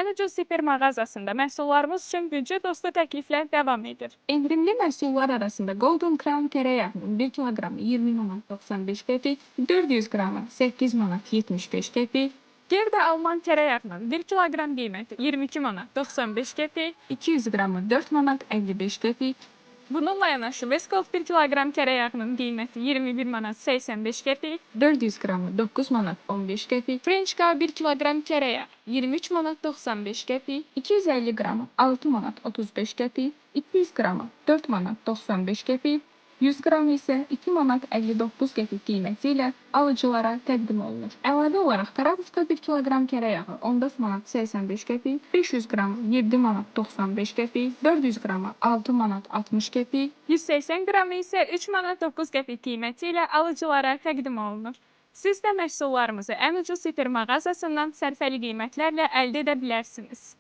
Ən ucuz hiper mağazasında məhsullarımız üçün büdcə dostu təkliflər davam edir. Endirimli məhsullar arasında Golden Crown kərə yağının 1 kiloqramı 20 manat 95 qəpik, 400 qramı 8 manat 75 qəpik, Gerda Alman kərə yağının 1 kiloqram qiyməti 22 manat 95 qəpik, 200 qramı 4 manat 55 qəpik, Bununla yanaşı Westgold 1 kiloqram kərə yağının qiyməti 21 manat 85 qəpik, 400 qramı 9 manat 15 qəpik, French Cow 1 kiloqram kərə yağı 23 manat 95 qəpik, 250 qramı 6 manat 35 qəpik, 200 qramı 4 manat 95 qəpik, 100 qramı isə 2 manat 59 qəpik qiyməti ilə alıcılara təqdim olunur. Əlavə olaraq Karabufka 1 kiloqram kərə yağı 14 manat 85 qəpik, 500 qramı 7 manat 95 qəpik, 400 qramı 6 manat 60 qəpik, 180 qramı isə 3 manat 9 qəpik qiyməti ilə alıcılara təqdim olunur. Siz də məhsullarımızı ən ucuz hiper mağazasından sərfəli qiymətlərlə əldə edə bilərsiniz.